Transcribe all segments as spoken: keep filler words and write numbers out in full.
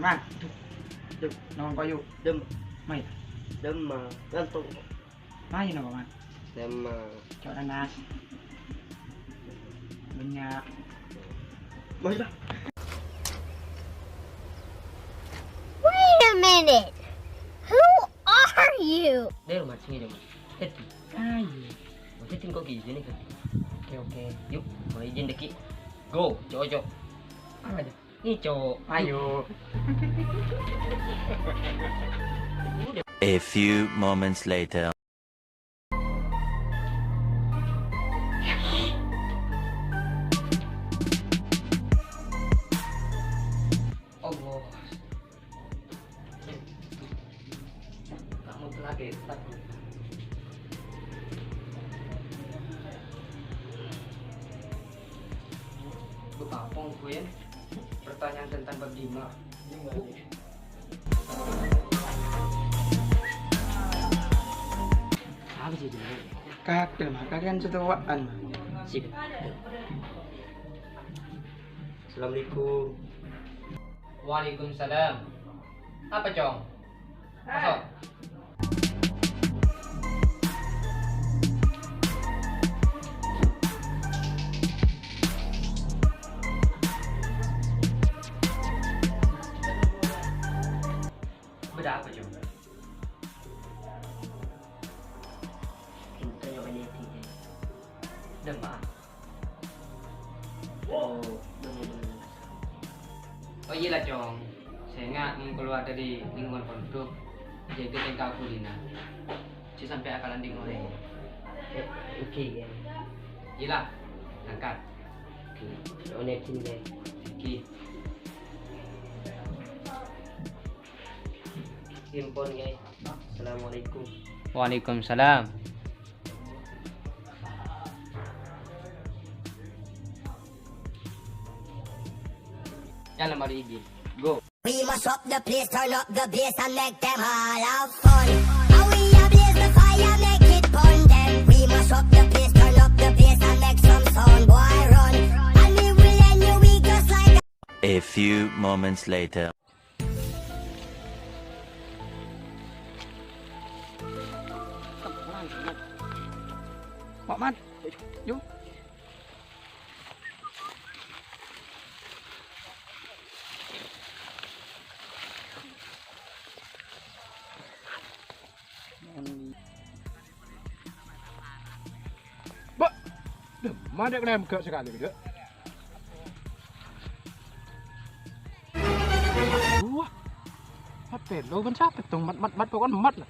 Ah, aduh. Dem. Nongko yuk. Dem. Mai. Dem, Ma. Gantung. Mai nongko, Man. Dem, Ma. Cok nanas. Banyak. Mai, dah. Wait a minute. Who are you? Deh, Mat, sini deh, Mat. Happy. Ayo. Mau syuting kok gini nih, Happy? Oke, oke. Yuk, mau izin dikit. Go, cocok. Apa aja? Nih, cowok. Ayo. A few moments later. Allah. Kamu telah getak. Betapa, Queen. Pertanyaan tentang bab lima. Apa sih itu? Kadang, Mak, kalian setuaan, Mak. Sip. Assalamualaikum. Waalaikumsalam. Apa, Cong? Masuk. Bâdâ apa, Cong? Enten nyobâ nètèng, Cong. Dâ' emma? Oh, dâ' emma, dâ' emma. Oh, iyâ la, Cong. Sènga' mon kalowar dâri lingkungan pondhuk, jâgâ tèngka budina. Jhâ' sampè' akalan ding orèng. Eh, èngghi, Cong. Iyâ la, mangkat. Èngghi. Nyobâ nètèng, Cong. Èngghi. Pon, Kè. Assalamualaikum. Waalaikumsalam. Yalla, mari izin. Go. We mash up the place, turn up the bass and make them all have fun. And we a blaze the fire, make it burn them. We mash up the place, turn up the bass and make some sound boy run. And we will end your week just like a A few moments later. Mak Man, yuk. Bâ', dâ' emma dâ' kènè' mèghâ' sakalè, Dâ'? Wah, mat pèlo bân sapèt tong, mat, mat, mat, pokokna mat la.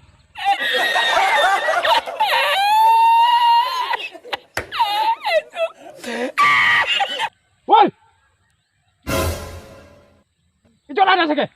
Woi! Ijo lana sake.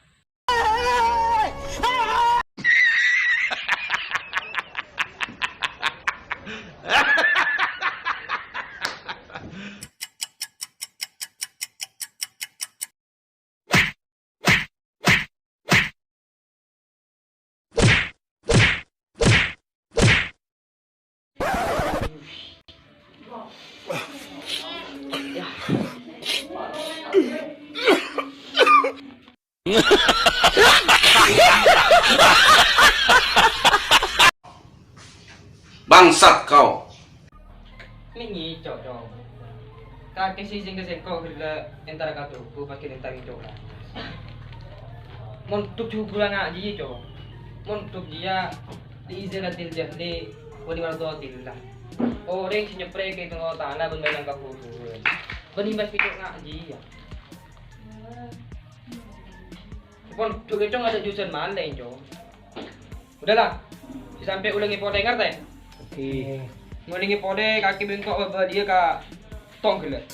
Bangsat kau. Mèngi, Cong. Kakè sè sèngko' ghellâ' entara ka tobu, pas kènè' entara, Cong. Mondhuk jhughul ngajhi, Cong. Mondhuk jiyâ li izalatil jahli wa li mardhatillah. Orèng sè nyeprè ka Allah Ta'ala bân mèlang kakuburan. Bân himbas pècok ngajhi, yâ. Pon, jhughâ, Cong, adâ' jujuran malèng, Cong. Udahlah, sè sampè' olèngè polè, ngartè? Oke. Ngolèngè polè, kakè bengko' bâbâ dhiyâ ka tong ghellâ'.